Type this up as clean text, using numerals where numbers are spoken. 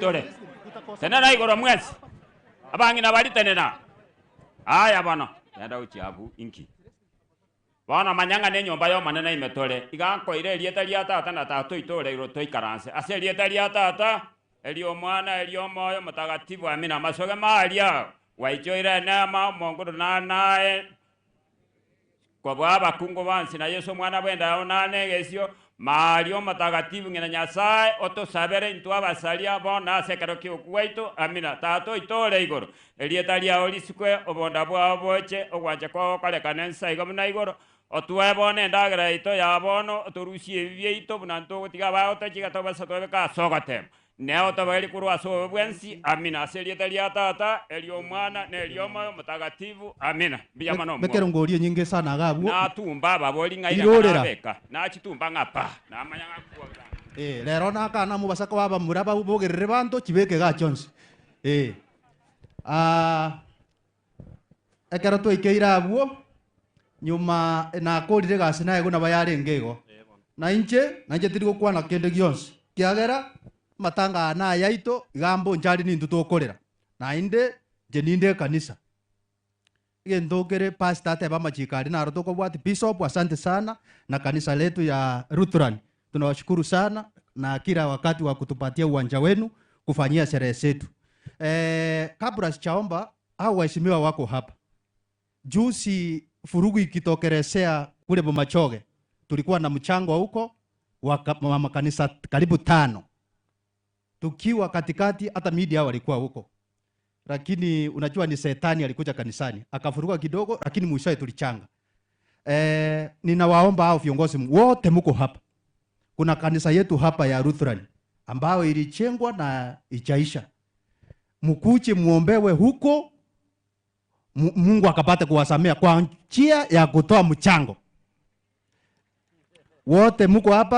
Tore. Tenena igoro mwensi, abang'ina baria tenena. Aya bono, genda gochia abwo inki? Bono manya ng'a nenyomba y'Omonene ime tore. Iga nkoira erieta ria Tata na Tata oito ore igoro toikaranse ase erieta ria Tata, eri'Omwana, eri'Omoyo Omotagatifu. Amina. Amasogema aria gwaichoire eneema, omonguru nanae. Kobua abakungu bonsi, na Yeso Omwana bw'enda yao nane egesio, Maria Omotagatifu, ng'ina Nyasae, otosabere intwe abasaria, bono ase ekero ki'ogokwa gwaito. Amina. Tata oito ore igoro, erieta riao risikwe, obonda bwao boche, ogwancha kwao gokorekane ense igo buna igoro. Otoe bono endagera yaito ya bono, otorusie ebibe biaito, buna ntogotiga abagotochiga tobasa twebeke ase ogoteema. Ne otobaerie korwa ase obobe bwensi. Amina. Ase erieta ria Tata, eri'Omwana, na eri'Omoyo Omotagatifu. Amina. Mbuya mono omwobo. Mekerongo oria enyinge sana iga abwo. Natumba ababori ng'a ira ng'a Irorera. nabeka, nachitumba ng'a pa, namanya ng'a nkuoga. Eh, rero nakana mobasa koba abamura babogerere banto chibeke igaa chionsi. Eh. Ah, Ekero twaikeire abwo, nyuma nakorire egasi naye nabo yarenge igo. Na inche, na inche tindi gokwana kende gionsi, ekiagera amatanga aya nayaito, iga mbonche aria nintwe tokorera, naende inche ninde ekanisa. Egento kere pastor atebe amachiko aria naro tokobwatia, Bishop asante sana na kanisa letu ya Lutheran tunawashukuru sana na kila wakati wa kutupatia uwanja wenu kufanyia sherehe zetu. Kabla sijaomba hao waheshimiwa wako hapa. Juzi vurugu ikitokelezea kule Bomachoge, tulikuwa na mchango huko wa makanisa karibu tano, tukiwa katikati, hata media walikuwa huko, lakini unajua ni shetani alikuja kanisani akavuruga kidogo, lakini mwishowe tulichanga. Ninawaomba hao viongozi wote mko hapa, kuna kanisa yetu hapa ya Lutheran ambayo ilijengwa na ijaisha, mkuje muombewe huko, Mungu akapate kuwasamea kwa njia ya kutoa mchango. Wote mko hapa.